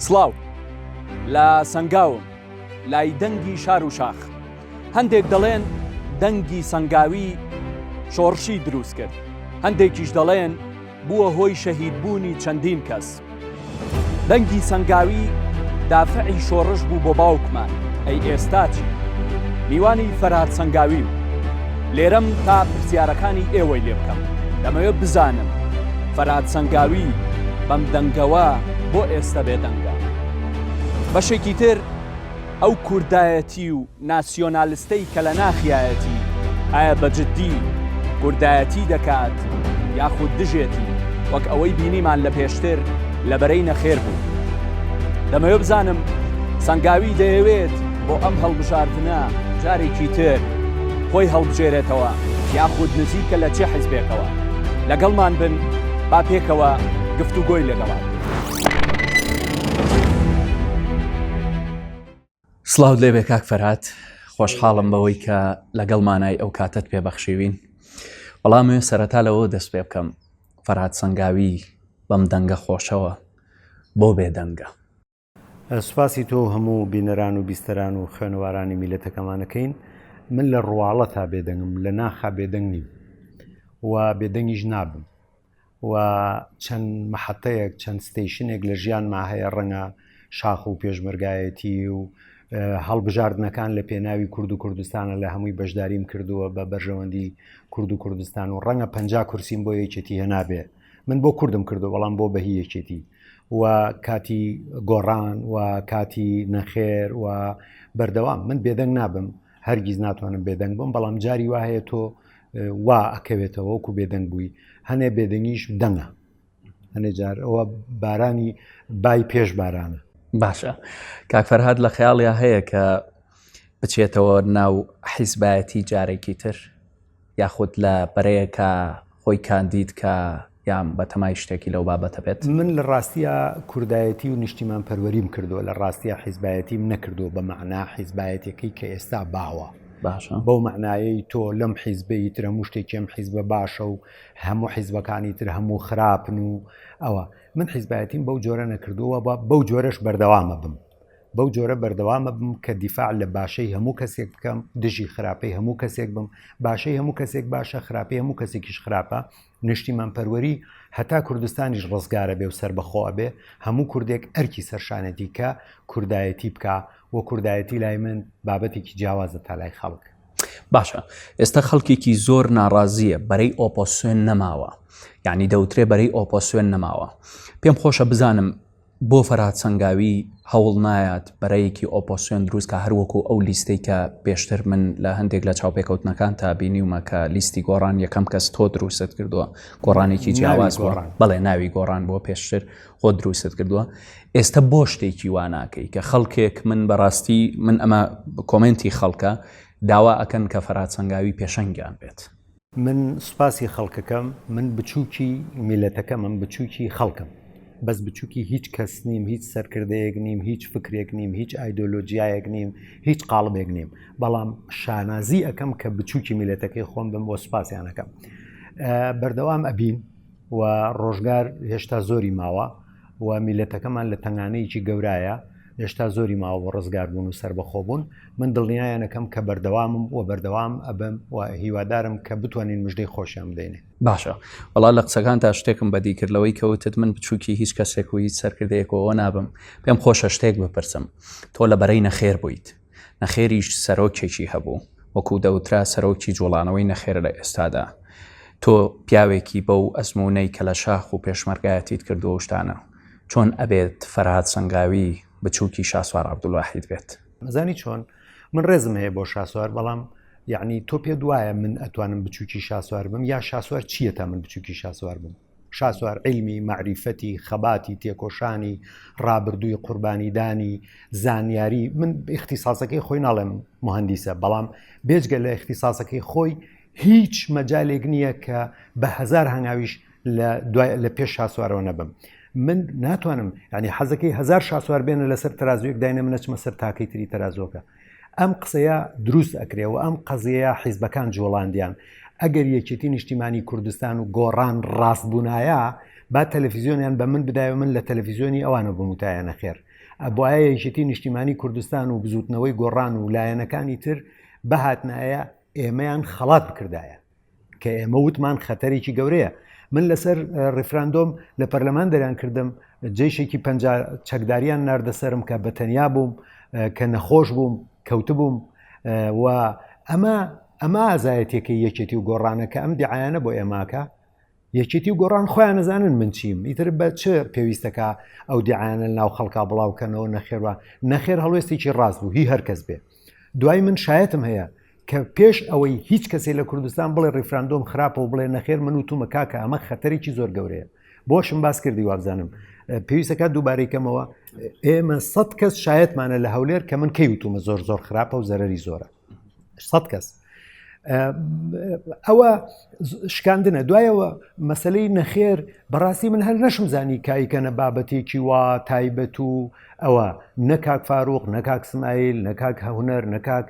سڵاو لە سەنگاوم لای دەنگی شار و شاخ هەندێک دەڵێن دەنگی سەنگاوی شۆڕشی دروست کرد هەندێکیش دەڵێن بووە هۆی شەهیدبوونی چەندین کەس. دەنگی سەنگاوی دافعی شۆڕش بوو بۆ باوکمان، ئەی ئێستا چی؟ میوانی فەرهاد سەنگاویم. لێرەم تا پرسیارەکانی ئێوەی لێ بکەم. دەمەوێت بزانم فەرهاد سەنگاوی بەم دەنگەوە بۆ ئێستە بێدەنگە؟ بەشێکی تر ئەو کوردایەتی و ناسیۆنالستەی کە لە ناخیایەتی ئایا بە جدی کوردایەتی دەکات یاخود دژێتی وەک ئەوەی بینیمان لە پێشتر لە بەرەی نەخێر بوو. دەمەوێ بزانم سەنگاوی دەیەوێت بۆ ئەم هەڵبژاردنە جارێکی تر خۆی هەڵبژێرێتەوە یاخود نزیکە لە چ حزبێکەوە؟ لەگەڵمان بن با پێکەوە گفتوگۆی لەگەڵا بکەین. سڵاوت لێبێ کاک فەرهاد خۆشحاڵم بەوەی کە لەگەڵ مانای ئەو کاتت پێ بەخشیوین بەڵام سەرەتا لەوە دەست پێ بکەم فەرهاد سەنگاوی بەم دەنگە خۆشەوە بۆ بێدەنگە؟ سوپاسی تۆ و هەموو بینەران و بیستەران و خوێنەوارانی میلەتەکەمانەکەین من لە ڕواڵەتا بێدەنگم لە ناخا بێدەنگ نیم و بێدەنگیش نابم و چەند مەحەتەیەک چەند station ێک لە ژیانما هەیە ڕەنگە شاخ و پێشمەرگایەتی و هەڵبژاردنەکان لە پێناوی کورد و کوردستانە لە هەمووی بەشداریم کردووە بە بەرژەوەندی کورد و کوردستان و ڕەنگە پ کورسیم بۆ یەکێتی هێنابێ من بۆ کوردم کردو بەڵام بۆ بەهی یەکێتی و کاتی گۆڕان و کاتی نەخێر و بەردەوام من بێدەنگ نابم هەرگیز ناتوانم بێدەنگ بم بەڵام جاری وا هەیە تۆ وا ئەکەوێتەوە وەکو بێدەنگ بووی هەنێ بێدەنگیش دەنگە هەنێ جار ئەوە بارانی بای پێش بارانە. باشە کاک فەرهاد لە خەیاڵیا هەیە کە بچێتەوە ناو حیزبایەتی جارێکی تر یاخود لە بەرەیەکە خۆی کاندید کە یان بەتەمای شتێکی لەو بابەتە بێت؟ من لە ڕاستیا کوردایەتی و نیشتیمان پەروەریم کردووە لە ڕاستیا حیزبایەتیم نەکردووە بە مەعنا حیزبایەتەکەی کە ئێستا باوە باشە بەو مەعنایەی تۆ لەم حیزبەی تر هەموو شتێکی ئەم حیزبە باشە و هەموو حیزبەکانی تر هەموو خراپن و ئەوە من حیزبایەتیم بەو جۆرە نەکردووە بەو جۆرەش بەردەوامە بم بەو جۆرە بەردەوامە بم کە دیفاع لە باشەی هەموو کەسێک بکەم دژی خراپەی هەموو کەسێک بم باشەی هەموو کەسێک باشە خراپەی هەموو کەسێکیش خراپە نیشتیمان پەروەری هەتا کوردستانیش ڕزگارە بێ و سەربەخۆ ئەبێ هەموو کوردێک ئەرکی سەرشانێتی کە کوردایەتی بکا و کوردایەتی لای من بابەتێکی جیاوازە تا لای خەڵک. باشە ئێستا خەڵکێکی زۆر ناڕازیە بەرەی ئۆپۆسیۆن نەماوە یعنی دەوترێ بەرەی ئۆپۆسیۆن نەماوە پێم خۆشە بزانم بۆ فەرهاد سەنگاوی هەوڵ نایات بەرەیەکی ئۆپۆسیۆن دروست کا هەروەکو ئەو لیستەی کە پێشتر من لە هەندێک لە چاوپێکەوتنەکان تا بینیومە کە لیستی گۆڕان یەکەم کەس تۆ دروستت کردووە گۆڕانێکی جیاواز بووە بەڵێ ناوی گۆڕان بۆ پێشتر خۆ دروستت کردووە ئێستا بۆ شتێکی وا ناکەی کە خەڵکێک من بەڕاستی من ئەمە comment ی خەڵکە داوا ئەکەن کە فەرهاد سەنگاوی پێشەنگیان بێت. من سوپاسی خەڵکەکەم من بچوکی میلەتەکەمم بچوکی خەڵکم بەس بچوکی هیچ کەس نیم هیچ سەرکردەیەک نیم هیچ فکرێک نیم هیچ ئایدۆلۆژیایەک نیم هیچ قاڵبێک نیم بەڵام شانازی ئەەکەم کە بچوکی میلەتەکەی خۆم بم بۆ سوپاسیانەکەم بەردەوام ئەبین و ڕۆژگار هێشتا زۆری ماوە و میلەتەکەمان لە تەنگانەیەکی گەورایە هێشتا زۆری ماوە بۆ ڕزگاربوون و سەربەخۆبوون من دڵنیایانەکەم کە بەردەوامم و بەردەوام ئەبم و هیوادارم کە بتوانین مژدەی خۆشیان بدەینێ. باشە وەڵا لە قسەکانتا شتێکم بەدی کرد لەوەی کە وتت من بچووکی هیچ کەسێک و هیچ سەرکردەیەکەوە نابم پێم خۆشە شتێک بپرسم تۆ لە بەرەی نەخێر بوویت نەخێریش سەرۆکێکی هەبوو وەکو دەوترا سەرۆکی جوڵانەوەی نەخێرە لە ئێستادا تۆ پیاوێکی بەو ئەزموونەی کە لە شاخ و پێشمەرگایەتیت کردووە و شتانە چۆن ئەبێت فەرهاد سەنگاوی بچووکی شاسوار عەبدولواحید بێت؟ ئەزانی چۆن من ڕێزم هەیە بۆ شاسوار بەڵام یعنی تۆ پێ دوایە من ئەتوانم بچووکی شاسوار بم یا شاسوار چییە تا من بچووکی شاسوار بم شاسوار علمی معریفەتی خەباتی تێکۆشانی ڕابردووی قوربانیدانی زانیاری من اختصاصەکەی خۆی ناڵێم مهندیسە بەڵام بێجگە لە اختصاصەکەی خۆی هیچ مەجالێک نییە کە بە هزار هەنگاویش لە دوای لە پێش شاسوارەوە نەبم من ناتوانم ینی حەزەکەی هزار شاسوار بێنە لەسەر تەرازوویەک داینە من نەچمە سەر تاکەی تری تەرازوەکە ئەم قسەیە دروست ئەکرێ و ئەم قەزیەیە حیزبەکان جوڵاندیان ئەگەر یەکێتی نیشتیمانی کوردستان و گۆڕان ڕاست بوونایە با تەلەفیزیۆنیان بە من بدایە من لە تەلەفیزیۆنی ئەوانە بموتایە نەخێر. ئەبوایە یەکێتی نیشتیمانی کوردستان و بزوتنەوەی گۆڕان و لایەنەکانی تر بهاتنایە ئێمەیان خەڵات بکردایە کە ئێمە وتمان خەتەرێکی گەورەیە من لەسەر ڕیفراندۆم لە پەرلەمان دەریان کردم جێشێکی پ چەکداریان ناردە سەرم کە بە تەنیا بووم کە نەخۆش بووم کەوتبووم و ئەمە ئەمە ئازایەتێکی یەکێتی و گۆڕانە کە ئەم دیعاانە بۆ ئێماکە یەکێتی و گۆڕان خۆیان نەزانن من چیم ئیتر بە چ پێویستەکە ئەو دیعاانە ناو خەڵکا بڵاوکەنەوە نەخێوە نەخێر هەڵوێستێکی ڕاست بوو هی هەرکەس بێ دوای من شایەتم هەیە کە پێش ئەوەی هیچ کەسێ لە کوردستان بڵێ ڕیفراندۆم خراپە و بڵێ نەخێر من وتومە کاکە ئەمە خەتەرێکی زۆر گەورەیە بۆشم باس کردی وابزانم پێویستەکە دووبارەی کەمەوە ئێمە سە کەس شایەتمانە لە هەولێر کە من کەی وتومە زۆر زۆر خراپە و زەرری زۆرە سە کەس ئەوە شکاندنە دوایەوە مەسلەی نەخێر بەڕاستی من هەر نەشم زانی کایکەنە بابەتێکی وا تایبەت و ئەوە نەکاک فاروق نەکاک سمایل نەکاک هەونەر نەکاک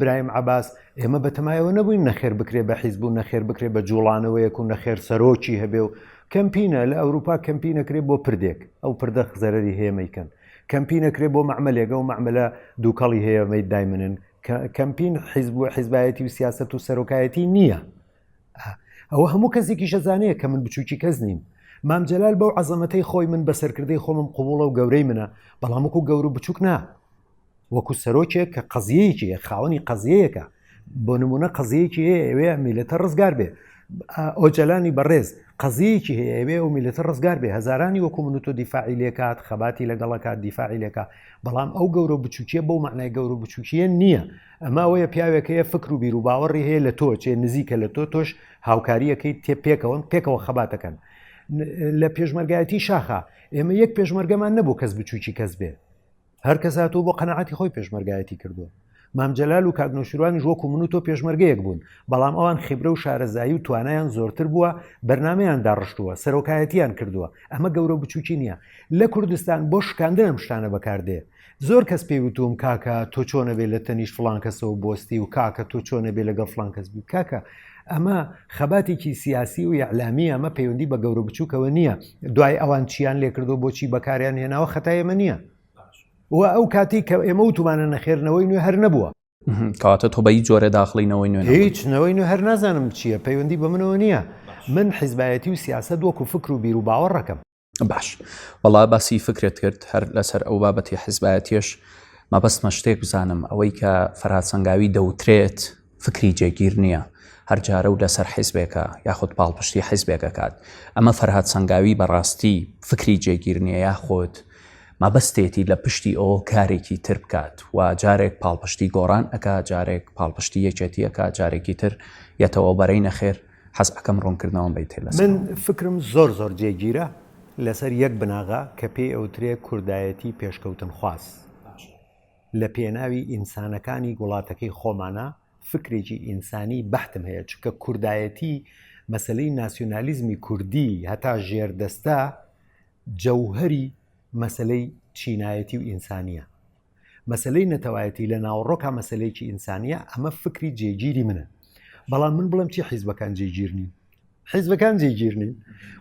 برایم عباس ئێمە بەتەمایەوە نەبووین نەخێر بکرێ بە حیزب و نەخێر بکرێ بە جوڵانەوەیەک و نەخێر سەرۆکی هەبێ و کەمپینە لە ئەوروپا کەمپینەکرێ بۆ پردێک ئەو پردە زەرری هەیە مەیکەن کەمپینەکرێ بۆ مەعملێک ئەو مەعملە دووکەڵی هەیە مەی دایمنن کەمپین حیزب و حیزبایەتی و سیاست و سەرۆکایەتی نییە ئەوە هەموو کەسێکی شەزانەیە کە من بچووکی کەس نیم مام جەلال بەو عەزەمەتەی خۆی من بە سەرکردەی خۆمم قوبوڵە و گەورەی منە بەڵام وەکو گەور و بچووک نا وەکو سەرۆکێک کە قەزیەیەکی هەیە خاوەنی قەزیەیەکە بۆ نمونە قەزیەیەکی هەیە ئەوێ میلەتە ڕزگار بێ ئۆجەلانی بەڕێز قەزیەیەکی هەیە ئەوێ ئەو میلەتە ڕزگار بێ هەزارانی وەکو من و تۆ دیفاعی لێکات خەباتی لەگەڵەکات دیفاعی لێکا بەڵام ئەو گەورە بچووکیە بەو معنای گەورە بچووکیە نییە ئەمە ئەوەیە پیاوێک هەیە فکر و بیر و باوەڕی هەیە لە تۆ چێ نزیکە لە تۆ تۆش هاوکاریەکەی تێ پێکەوەن پێکەوە خەباتەکەن لە پێشمەرگایەتی شاخە ئێمە یەک پێشمەرگەمان نەبوو کەس بچووکی کەس بێ هەر کەس هاتووە بۆ قەناعەتی خۆی پێشمەرگایەتی کردووە. مام جەلال و کاک نەوشیروانیش وەکو من و تۆ پێشمەرگەیەک بوون، بەڵام ئەوان خیبرە و شارەزایی و توانایان زۆرتر بووە، بەرنامەیان داڕشتووە، سەرۆکایەتییان کردووە، ئەمە گەورە و بچووکی نییە. لە کوردستان بۆ شکاندن ئەم شتانە بەکاردێ. زۆر کەس پێی وتووم کاکە تۆ چۆن ئەبێ لە تەنیشت فڵان کەسەوە بوەستی و کاکە تۆ چۆن ئەبێ لەگەڵ فڵان کەس بی. کاکە ئەمە خەباتێکی سیاسی و ئیعلامییە، ئەمە پەیوەندی بە گەورە و بچووکەوە نییە. دوای ئەوان چیان لێکردووە، بۆچی بەکاریان هێناوە خەتای ئێمە نییە. و ئەو کاتی کە ئێمە وتومانە نەخێرنەوەی نوێ هەر نەبووە. کەواتە تۆ بە هیچ جۆرێ داخڵی نەوەی نوێ نەبووی؟ هیچ نەوەی نوێ هەر نازانم چییە، پەیوەندی بە منەوە نییە. من حیزبایەتی و سیاسەت وەکو فکر و بیر و باوەڕەکەم. باش وەڵا باسی فکرت کرد هەر لەسەر ئەو بابەتی حیزبایەتیش مەبەستمە شتێک بزانم ئەوەی کە فەرهاد سەنگاوی دەوترێت فکری جێگیر نییە هەر جارە و لەسەر حیزبێکە یاخود پاڵپشتی حیزبێک ئەکات ئەمە فەرهاد سەنگاوی بەڕاستی فکری جێگیر نییە یاخود مەبەستێتی لە پشتی ئەوە کارێکی تر بکات و جارێک پاڵپشتی گۆڕان ئەکا جارێک پاڵپشتی یەکێتی ئەکا جارێکی تر یەتەوە بەرەی نەخێر حەز ئەکەم ڕوونکردنەوەم بەیتێ لەسەر من فکرم زۆر زۆر جێگیرە لەسەر یەک بناغە کە پێی ئەوترێ کوردایەتی پێشکەوتنخواز لە پێناوی ئینسانەکانی وڵاتەکەی خۆمانە فکرێکی ئینسانی بەحتم هەیە چونکە کوردایەتی مەسلەی ناسیۆنالیزمی کوردی هەتا ژێردەستە جەوهری مەسلەی چینایەتی و ئینسانیە مەسلەی نەتەوایەتی لە ناوەڕۆکا مەسلەیەکی ئینسانیە ئەمە فکری جێگیری منە بەڵام من بڵێم چی حیزبەکان جێگیر نین حیزبەکان جێگیر نین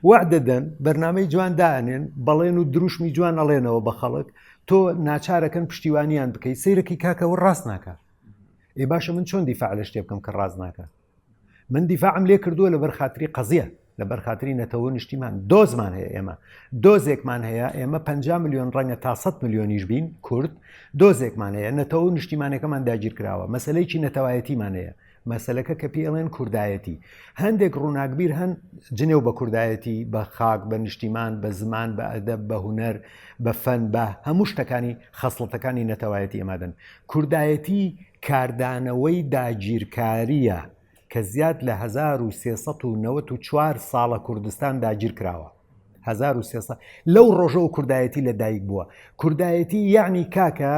وعدە دەن بەرنمەی جوان دانێن بەڵێن و دروشمی جوان ئەڵێنەوە بە خەڵک تۆ ناچارەکەن پشتیوانیان بکەیت سیرەکی کاکەەوە ڕاست ناکە ئێ باشە من چۆن دیفاع لە شتێ بکەم کە ڕاست ناکە من دیفاعم لێ کردووە لەبەر خاتری قەزیە لەبەر خاتری نەتەوە نیشتیمان دۆزمان هەیە ئێمە دۆزێکمان هەیە ئێمە 50 میلیۆن ڕەنگە تا 100 میلیۆنیش بین کورد دۆزێکمان هەیە نەتەوە و نیشتیمانەکەمان داگیر کراوە مەسلەیەکی نەتەوایەتیمان هەیە مەسلەکە کە پێڵێن کوردایەتی هەندێک ڕووناکبیر هەن جنێو بە کوردایەتی بە خاک بە نیشتیمان بە زمان بە ئەدەب بە هوەر بە فەن بە هەموو شتەکانی خەسڵەتەکانی نەتەوایەتی ئێمادەن کوردایەتی کاردانەوەی داگیرکارییە کە زیاد لە 1394 ساڵە کوردستان داگیرکراوە. 1300 لەو ڕۆژەوە کوردایەتی لە دایک بووە. کوردایەتی یەعنی کاکە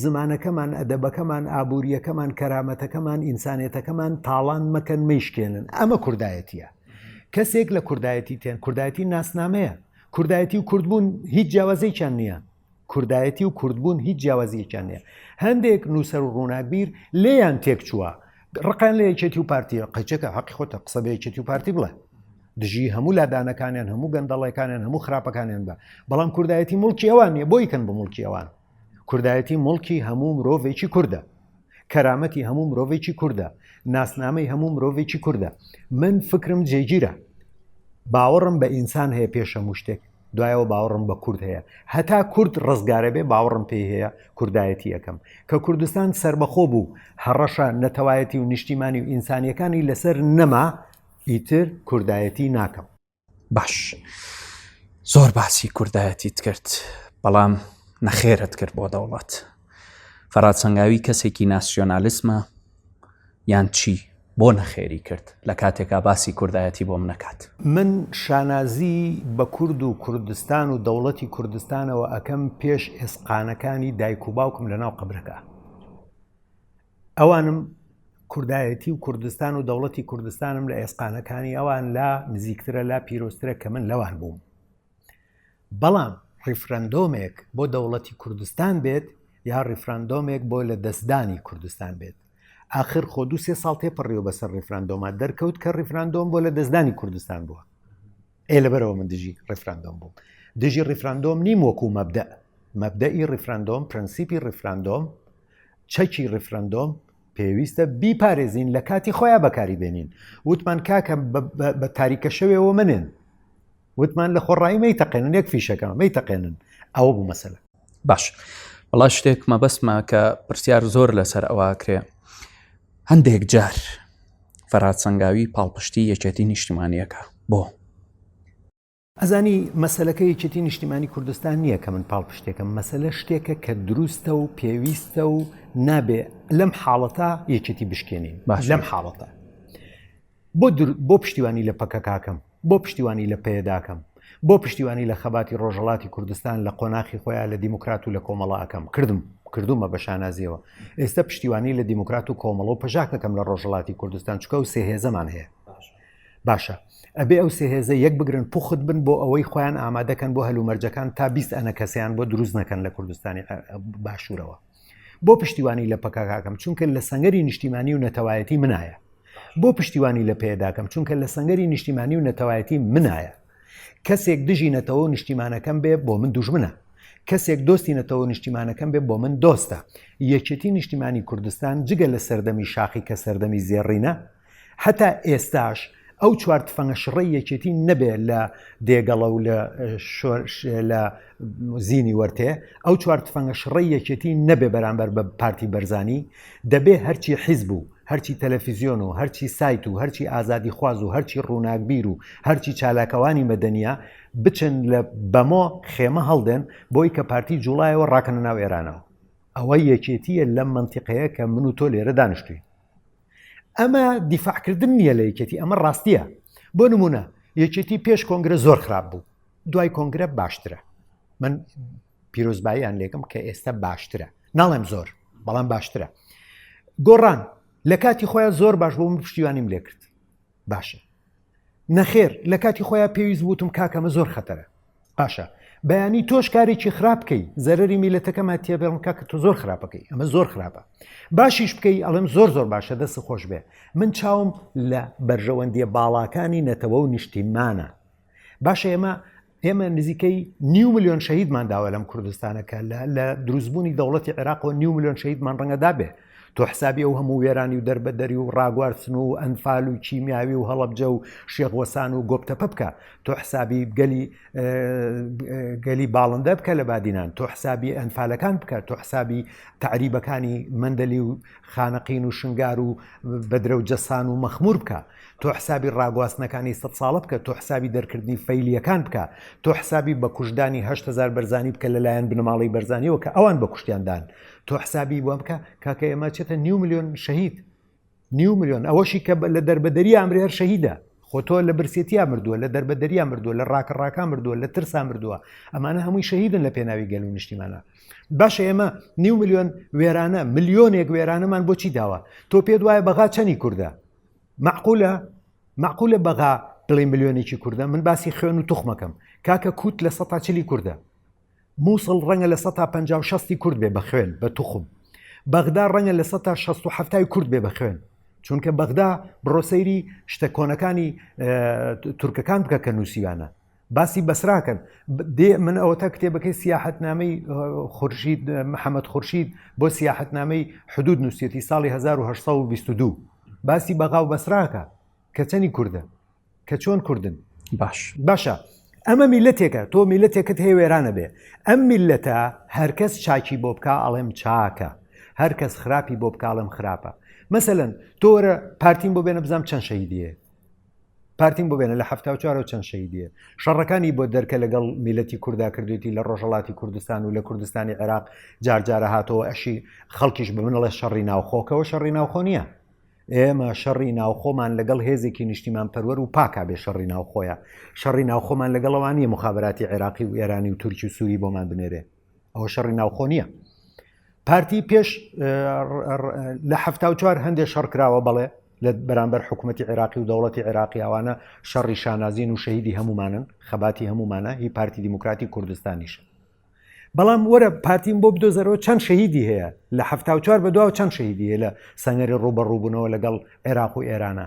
زمانەکەمان، ئەدەبەکەمان، ئابوورییەکەمان، کەرامەتەکەمان، ئینسانێتەکەمان تاڵان مەکەن مەیشکێنن. ئەمە کوردایەتییە. کەسێک لە کوردایەتی تێن کوردایەتی ناسنامەیە. کوردایەتی و کوردبوون هیچ جیاوازێکیان نییە. کوردایەتی و کوردبوون هیچ جیاوازیەکیان نیە هەندێک نووسەر و ڕووناکبیر لێیان تێکچووە ڕقیان لە یەکێتی و پارتیە قەیچەکە حەقی خۆتە قسە بە یەکێتی و پارتی بڵێ. دژی هەموو لادانەکانیان هەموو گەندەڵەکانیان هەموو خراپەکانیان بە بەڵام کوردایەتی مڵکی ئەوان نیە بۆی کەن بە مڵکی ئەوان کوردایەتی مڵکی هەموو مرۆڤێکی کوردە کەرامەتی هەموو مرۆڤێکی کوردە ناسنامەی هەموو مرۆڤێکی کوردە من فکرم جێگیرە باوەڕم بە ئینسان هەیە پێش هەموو شتێک دوایەوە باوەڕم بە کورد هەیە هەتا کورد ڕزگارە بێ باوەڕم پێی هەیە کوردایەتی یەکەم کە کوردستان سربەخۆ بوو هەڕەشە نەتەوایەتی و نیشتیمانی و ئینسانیەکانی لەسەر نەما ئیتر کوردایەتی ناکەم. باش زۆر باسی کوردایەتیت کرد بەڵام نەخێرت کرد بۆ دەوڵەت فەرات سەنگاوی کەسێکی ناسیۆنالیسمە یان چی بۆ نەخێری کرد لە کاتێکا باسی کوردایەتی بۆم نەکات؟ من شانازی بە کورد و کوردستان و دەوڵەتی کوردستانەوە ئەکەم پێش ئێسقانەکانی دایک و باوکم لەناو قەبرەکە. ئەوانم کوردایەتی و کوردستان و دەوڵەتی کوردستانم لە ئێسقانەکانی ئەوان لا نزیکترە لا پیرۆزترە کە من لەوان بووم بەڵام ڕیفرەندۆمێک بۆ دەوڵەتی کوردستان بێت یا ڕیفراندۆمێک بۆ لە دەستدانی کوردستان بێت ئاخر خۆ دو سێ ساڵ تێپەڕیوە بەسەر ڕیفراندۆما دەرکەوت کە ڕیفراندۆم بۆ لە دەستدانی کوردستان بووە ئێ لەبەرەوە من دژی ڕیفراندۆم بووم دژی ڕیفراندۆم نیم وەکو مەبدە مەبدەئی ڕیفراندۆم پرەنسیپی ڕیفراندۆم چەکی ڕیفرەندۆم پێویستە بیپارێزین لە کاتی خۆیان بەکاری بێنین وتمان کاکە بە تاریکە شەوێەوە منێن وتمان لە خۆڕایی مەیتەقێنن یەک فیشەکە مەیتەقێنن ئەوە بوو مەسەلە باش وەڵا شتێک مەبەستمە کە پرسیار زۆر لەسەر ئەوە کرێ هەندێک جار فەرات سەنگاوی پاڵپشتی یەکێتی نیشتیمانیەکە بۆ ئەزانی مەسەلەکە یەکێتی نیشتیمانی کوردستان نییە کە من پاڵپشتێکم مەسەلە شتێکە کە دروستە و پێویستە و نابێ لەم حاڵەتە یەکێتی بشکێنین باش لەم حاڵەتە بۆ بۆ پشتیوانی لە پەکەکاکەم بۆ پشتیوانی لە پەیەداکەم بۆ پشتیوانی لە خەباتی ڕۆژهڵاتی کوردستان لە قۆناخی خۆیان لە دیموکرات و لە کۆمەڵاکەم کردم کردومە بە شانازیەوە ئێستا پشتیوانی لە دیموکرات و کۆمەڵە و پەژاکەکەم لە ڕۆژهڵاتی کوردستان چکە و سێ هێزەمان هەیە باشە ئەبێ ئەو سێ هێزە یەک بگرن پوخت بن بۆ ئەوەی خۆیان ئامادەکەن بۆ هەلومەرجەکان تا 20 ئەنە کەسیان بۆ دروست نەکەن لە کوردستانی باشوورەوە بۆ پشتیوانی لە پەکاکەم چونکە لە سەنگەری نیشتیمانی و نەتەوایەتی منایە بۆ پشتیوانی لە پێداکەم چونکە لە سەنگەری نیشتیمانی و نەتەوایەتی منایە کەسێک دژی نەتەوە و نیشتیمانەکەم بێ بۆ من دوژمنە کەسێک دۆستی نەتەوە نیشتیمانەکەم بێ بۆ من دۆستە یەکێتی نیشتیمانی کوردستان جگە لە سەردەمی شاخی کە سەردەمی زێڕینە هەتا ئێستاش ئەو چوار تفەنگە شڕەی یەکێتی نەبێ لە دێگەڵە و لە لە زینی وەرتێ ئەو چوار تفەنگە شڕەی یەکێتی نەبێ بەرامبەر بە پارتی بەرزانی دەبێ هەرچی حیزب و هەرچی تەلەفیزیۆن و هەرچی سایت و هەرچی ئازادی خواز و هەرچی ڕووناکبیر و هەرچی چالاکەوانی مەدەنیە بچن لە بەمۆ خێمە هەڵدێن بۆی کە پارتی جوڵایەوە ڕاکەنە ناو ئێرانەوە ئەوە یەکێتیە لەم منتیقەیە کە من و تۆ لێرە دانیشتوین ئەمە دیفاعکردن نییە لە یەکێتی ئەمە ڕاستیە بۆ نمونە یەکێتی پێش کۆنگرە زۆر خراپ بوو دوای کۆنگرە باشترە من پیرۆزباییان لێکم کە ئێستا باشترە ناڵێم زۆر بەڵام باشترە گۆڕان لە کاتی خۆیان زۆر باش بۆ من پشتیوانیم لێکرد باشە نەخێر لە کاتی خۆیان پێویست بوتم کاکەمە زۆر خەتەرە باشە بەیانی تۆش کارێکی خراپ بکەی زەرری میلەتەکەمان تێبێڵم کاکە تۆ زۆر خراپەکەی ئەمە زۆر خراپە باشیش بکەی ئەڵێم زۆر زۆر باشە دەست خۆش بێ من چاوم لە بەرژەوەندیە باڵاکانی نەتەوە و نیشتیمانە باشە ئێمە ئێمە نزیکەی نیو ملیۆن شەهیدمان داوە لەم کوردستانەکە لە دروستبوونی دەوڵەتی عێراقەوە نیو ملیۆن شەهیدمان ڕەنگە دابێ تۆ حسابی ئەو هەموو وێرانی و دەربەدەری و ڕاگوارسن و ئەنفال و کیمیاوی و هەڵەبجە و شێخ وەسان و گۆپتەپە بکە تۆ حسابی گەلی گەلی باڵندە بکە لە بادینان تۆ حسابی ئەنفالەکان بکە تۆ حسابی تعریبەکانی مندەلی و خانەقین و شنگار و بەدرە و جەسان و مەخمور بکە تۆ حسابی ڕاگواستنەکانی سە ساڵە بکە تۆ حسابی دەرکردنی فەیلیەکان بکە تۆ حسابی بە کوشدانی 8هزار بەرزانی بکە لەلایەن بنەماڵی بەرزانیەوە کە ئەوان بە کوشتیان دان تۆ حسابی بۆ بکە کاکە ئێمە چێتە نیو ملیۆن شەهید نیو ملیۆن ئەوەشی کە لە دەربەدەری ئەمری هەر شەهیدە خۆ تۆ لە برسێتیا مردووە لە دەربەدەریا مردووە لە ڕاکە ڕاکە مردووە لە ترسا مردووە ئەمانە هەمووی شەهیدن لە پێناوی گەل و نیشتیمانە باشە ئێمە نیو ملیۆن وێرانە ملیۆنێک وێرانەمان بۆچی داوە تۆ پێت وایە بەغا چەنی کوردە معقولە معقولە بەغا بڵێ ملیۆنێکی کوردە من باسی خوێن و توخمەکەم کاکە کووت لە سە چلی کوردە مووسڵ ڕەنگە لە سەتا 50 و شەستی کورد بێ بە خوێن بە توخم بەغدا ڕەنگە لە سەتا 6 و هەفتای کورد بێ بە خوێن. چونکە بەغدا بڕۆ سەیری شتە کۆنەکانی تورکەکان بکە کە نووسیوانە باسی بەسراکەن دێ من ئەوەتا کتێبەکەی سیاحەتنامەی خورشید محەممەد خورشید بۆ سیاحەتنامەی حدود نووسێتی ساڵی 1922 باسی بەغا و بەسراکە کە چەنی کوردە کە چۆن کوردن باش باشە ئەمە میلەتێکە تۆ میلەتێکت هەیە وێرانە بێ ئەم میلەتە هەرکەس چاکی بۆ بکە ئەڵێم چاکە هەرکەس خراپی بۆ بکاڵم خراپە مەسەن تۆرە پارتیم بۆ بێنە بزانام چەند شەیدیە پارتیم بۆ بێنە لە ه چوارەوە چەند شەیدیە شەڕەکانی بۆ دەرکە لەگەڵ میلەتی کووردا کردوێتی لە ڕۆژەڵاتی کوردستان و لە کوردستانی عێراق جارجارە هاتەوە ئەشی خەڵکیش بە منەڵێ شەڕی ناوخۆکەوە شەڕی ناوخۆ نییە ئێمە شەڕی ناوخۆمان لەگەڵ هێزێکی نیشتیمان پەروەر و پاکا بێ شەڕی ناوخۆیە شەڕی ناوخۆمان لەگەڵەوە نیە مخابراتی عێراقی و ئێرانی و تورکی و سووری بۆمان بنێرێ ئەوە شەڕی ناوخۆ نییە پارتی پێش لە ه چوار هەندێک شەڕ کراوە بەڵێ لە بەرامبەر حکوومەتتی عێراقی و دەوڵەتی عێراقی ئەوانە شەڕی شانازین و شەهیدی هەمومانن خەباتی هەمومانە هی پارتی دیموکراتی کوردستانیش بەڵام وەرە پارتیم بۆ بدۆزەرەوە چەند شەهیدی هەیە لە ه چوار بە دواوە چەند شەهیدی هەیە لە سەنگەری ڕوبەڕووبوونەوە لەگەڵ عێراق و ئێرانە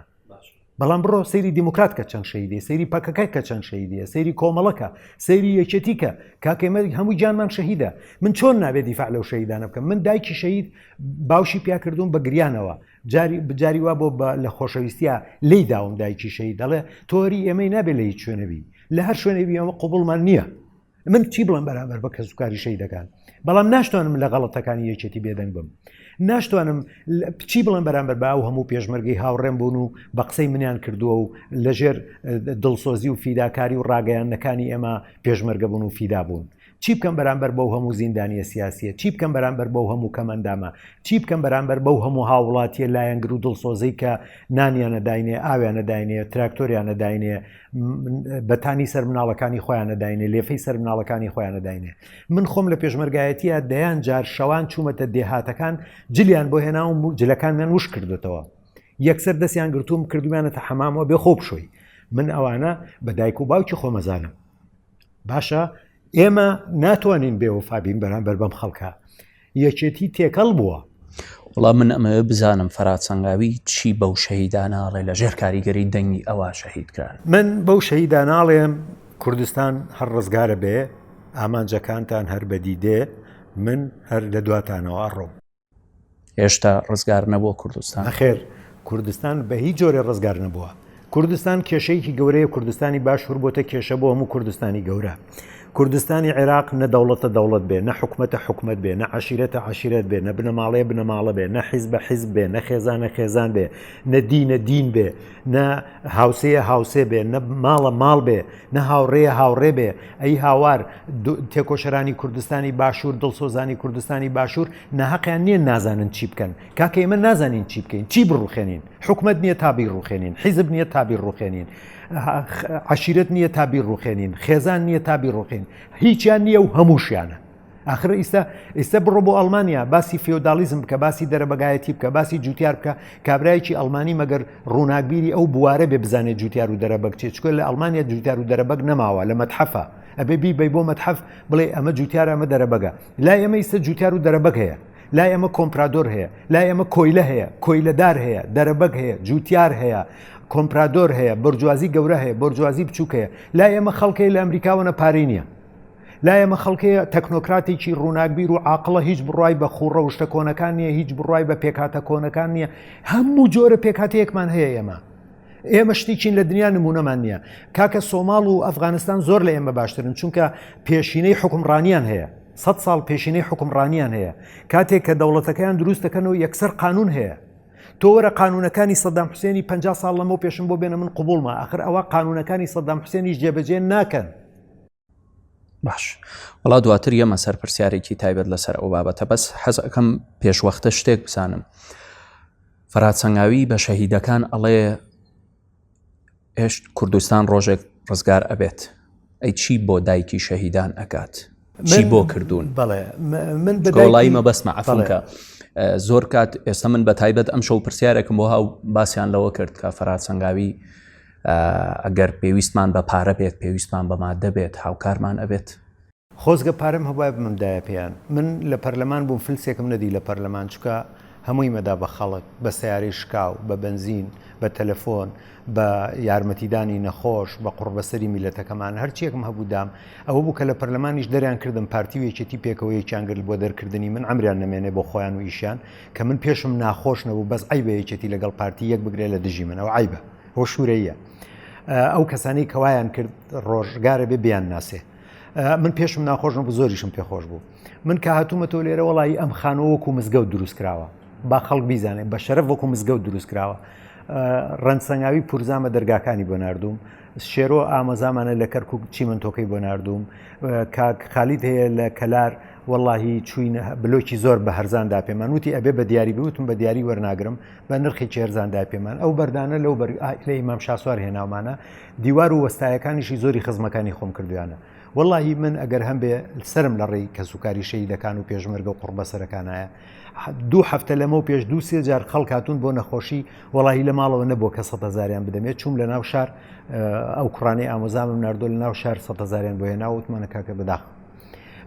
بەڵام بڕۆ سەیری دیموکرات کە چەند شەیدی سەیری پەکەکە کە چەند شەیدیە سەیری کۆمەڵەکە سەیری یەکێتی کە کاکەمە هەموو گیانمان شەهیدە من چۆن نابێت دیفاع لەو شەیدانە بکەم من دایکی شەهید باوشی پیا کردوم بە گریانەوە جاری بجاری وا بۆ لە خۆشەویستە لی داوم دایکی شەهید دەڵێ تۆری ئێمەی نابێت لە هیچ شوێنەبی لە هەر شوێنێبی ئەمە قوبڵمان نییە من چی بڵێم بەرامبەر بە کەسوکاری شەیدەکان بەڵام ناشتوانم لە غەڵەتەکانی یەکێتی بێدەنگ بم ناشتوانم چی بڵێم بەرامبەر بە ئەو هەموو پێشمەرگەی هاوڕێم بوون و بە قسەی منیان کردووە و لەژێر دڵسۆزی و فیداکاری و ڕاگەیاندنەکانی ئێمە پێشمەرگە بوون و فیدا بوون چی بکەم بەرامبەر بەو هەموو زیندانیە سیاسیە چی بکەم بەرامبەر بەو هەموو کەمەندامە چی بکەم بەرامبەر بەو هەموو هاوڵاتیە لایەنگر و دڵسۆزەی کە نانیانە داینێ ئاویانە داینێ تراکتۆریانە داینێ بەتانی سەر مناڵەکانی خۆیانە داینێ لێفەی سەر مناڵەکانی خۆیانە داینێ من خۆم لە پێشمەرگایەتیە دەیان جار شەوان چوومەتە دێهاتەکان جلیان بۆ هێناوم و جلەکانیان وش کردوتەوە یەکسەر دەستیان گرتووم کردومیانەتە حەمامەوە بێ خۆ بشۆی من ئەوانە بە دایک و باوکی خۆمەزانم باشە ئێمە ناتوانین بێوەفا بین بەرامبەر بەم خەڵکە یەکێتی تێکەڵ بووە. وەڵا من ئەمەوێ بزانم فەرهاد سەنگاوی چی بەو شەهیدانە ئەڵێ لە ژێر کاریگەری دەنگی ئەوا شەهید کران. من بەو شەهیدانە ئەڵێم کوردستان هەر ڕزگارە بێ، ئامانجەکانتان هەر بەدی دێ، من هەر لە دواتانەوە ئەڕۆم. هێشتا ڕزگار نەبووە کوردستان؟ نەخێر کوردستان بە هیچ جۆرێ ڕزگار نەبووە. کوردستان کێشەیەکی گەورەیە کوردستانی باشوور بۆتە کێشە بۆ هەموو کوردستانی گەورە. کوردستانی عێراق نە دەوڵەتە دەوڵەت بێ نە حکومەتە حکومەت بێ نە عەشیرەتە عەشیرەت بێ نە بنەماڵەیە بنەماڵە بێ نە حیزبە حیزب بێ نە خێزانە خێزان بێ نە دینە دین بێ نە هاوسێیە هاوسێ بێ نە ماڵە ماڵ بێ نە هاوڕێیە هاوڕێ بێ ئەی هاوار تێکۆشەرانی کوردستانی باشوور دڵسۆزانی کوردستانی باشوور ناهەقیان نییە نازانن چی بکەن کاکە ئێمە نازانین چی بکەین چی بڕوخێنین حکومت نییە تا بیڕوخێنین حیزب نییە تا بیڕوخێنین عشیرەت نییە تا بیڕوخێنین خێزان نییە تا بیڕوخێن هیچیان نییە و هەمووشیانە ئاخر ئیستا ئیستا بڕۆ بۆ ئەڵمانیا باسی فیۆداڵیزم بکە باسی دەرەبەگایەتی بکە باسی جوتیار بکە کابرایەکی ئەڵمانی مەگەر ڕووناکبیری ئەو بوارە بێ بزانێت جوتیار و دەرەبەگ چێ چکە لە ئەڵمانیا جوتیار و دەرەبەگ نەماوە لە مەتحەفە ئەبێ بیبەی بۆ مەتحەف بڵێ ئەمە جوتیارە ئەمە دەرەبەگە لای ئێمە ئیستا جوتیار و دەرەبەگ هەیە لای ئێمە کۆمپرادۆر هەیە لای ئێمە کۆیلە هەیە کۆیلەدار هەیە دەرەبەگ هەیە جوتیار هەیە کۆمپرادۆر هەیە بۆرجوازی گەورە هەیە بۆرجوازی بچووک هەیە لای ئێمە خەڵکەی لە ئەمریکاوەنە پارەی نییە لای ئێمە خەڵکەیە تەکنۆکراتێکی ڕووناکبیر و عاقڵە هیچ بڕای بە خوڕەوشتە کۆنەکان نییە هیچ بڕای بە پێکهاتە کۆنەکان نییە هەموو جۆرە پێکهاتەیەکمان هەیە ئێمە ئێمە شتێکین لە دنیا نمونەمان نییە کاکە سۆماڵ و ئەفغانستان زۆر لە ئێمە باشترن چونکە پێشینەی حکومڕانیان هەیە سە ساڵ پێشینەی حکومڕانیان هەیە کاتێک کە دەوڵەتەکەیان دروست دەکەن و یەکسەر قانون هەیە تۆ وەرە قانونەکانی سەدام حوسێنی 50 ساڵ لەمەو پێشم بۆ بێنە من قوبوڵمە ئەخر ئەوە قانونەکانی سەدام حوسێنیش جێبەجێ ناکەن باش وڵا دواتر یەمە سەر پرسیارێکی تایبەت لەسەر ئەو بابەتە بەس حەز ئەەکەم پێشوەختە شتێک بزانم فەرات سەنگاوی بە شەهیدەکان ئەڵێ هێشت کوردستان ڕۆژێک ڕزگار ئەبێت ئەی چی بۆ دایکی شەهیدان ئەکات چی بۆ کردوون بەڵێ من بەڵی مەبەستمە عفونکە زۆر کات ئێستا من بە تایبەت ئەم شەو پرسیارێکم بۆ هاو باسییان لەوە کرد کە فەرات سەنگاوی ئەگەر پێویستمان بە پارە بێت پێویستمان بە مادە بێت هاوکارمان ئەبێت. خۆزگە پارەم هەبوایە بمدایە پێیان. من لە پەرلەمان بووم فلسێکم نەدی لە پەرلەمان چونکە. هەمووی مەدا بە خەڵک، بە سەیارەی شکاو، بە بەنزین، بە تەلەفۆن، بە یارمەتیدانی نەخۆش، بە قوڕبەسەری میللەتەکەمان، هەرچیەکم هەبوو دام. ئەوە بوو کە لە پەرلەمانیش دەریان کردم، پارتی و یەکێتی پێکەوە یەکیان گرت بۆ دەرکردنی من، عەمریان نەمێنێ بۆ خۆیان و ئیشیان، کە من پێشم ناخۆش نەبوو، بەس عەیبە یەکێتی لەگەڵ پارتی یەک بگرێ لە دژی من، ئەوە عەیبە، ئەوە شوورەییە. ئەو کەسانەی کە وایان کرد ڕۆژگارە بێ بیانناسێ. من پێشم ناخۆش نەبوو، زۆریشم پێخۆش بوو. من کە هاتوومەتەوە لێرە وەڵی ئەم خانووە وەکو مزگەوت دروست کراوە. با خەڵک بیزانێت بە شەرەف وەکو مزگەوت دروست کراوە ڕەنسەنگاوی پورزامە دەرگاکانی بۆ نردوم شێرۆ ئامەزامانە لە کەرکک چیمەنتۆکەی بۆ نردوم کاک خالید هەیە لە کەلار وەڵاهی چوین بلۆکی زۆر بە هەرزان دا پێمان وتی ئەبێ بە دیاری بوتم بە دیاری وەرناگرم بە نرخی هەرزان دا پێمان ئەو بەردانە لەو بەر لە ئیمام شاسوار هێناومانە دیوار و وەستایەکانیشی زۆری خزمەکانی خۆم کردویانە وەڵاهی من ئەگەر هەمبێ سەرم لە ڕێی کەسوکاری شەهیدەکان و پێشمەرگە و قوڕبەسەرەکانایە دوو هەفتە لەمە و پێش دوو سێ جار خەڵک هاتوون بۆ نەخۆشی وەڵاهی لە ماڵەوە نەبووە کە سە هزاریان بدەمێ چوم لە ناو شار ئەو کوڕانەی ئامۆزامم ناردۆ لە ناو شار سە هزاریان بۆ هێنا وتمانە کاکە بەداخ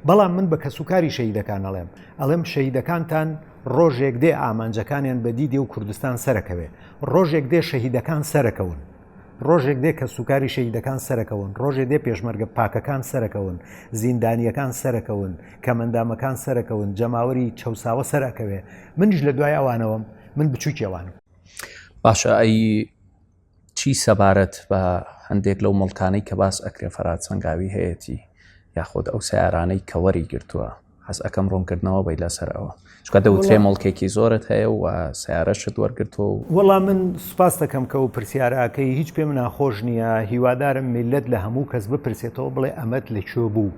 بەڵام من بە کەسوکاری شەهیدەکان ئەڵێم ئەڵێم شەهیدەکانتان ڕۆژێک دێ ئامانجەکانیان بەدی دێ و کوردستان سەرەکەوێ ڕۆژێک دێ شەهیدەکان سەرەکەون ڕۆژێک دێ کەسوکاری شەهیدەکان سەرەکەون، ڕۆژێ دێ پێشمەرگە پاکەکان سەرەکەون، زیندانییەکان سەرەکەون، کەمئەندامەکان سەرەکەون، جەماوەری چەوساوە سەرئەکەوێ. منیش لە دوای ئەوانەوەم، من بچووکی ئەوانم. باشە ئەی چی سەبارەت بە هەندێک لەو موڵکانەی کە باس ئەکرێ فەرهاد سەنگاوی هەیەتی یاخود ئەو سەیارانەی کە وەری گرتووە؟ حەز ئەکەم ڕوونکردنەوە بەی لەسەر ئەوە چونکە دەوترێ مڵکێکی زۆرت هەیە و سیارەشت وەرگرتووە و وەڵا من سوپاس دەکەم کە ئەو پرسیارەکەی هیچ پێم ناخۆش نییە هیوادارم میلەت لە هەموو کەس بپرسێتەوە بڵێ ئەمەت لە کوێ بوو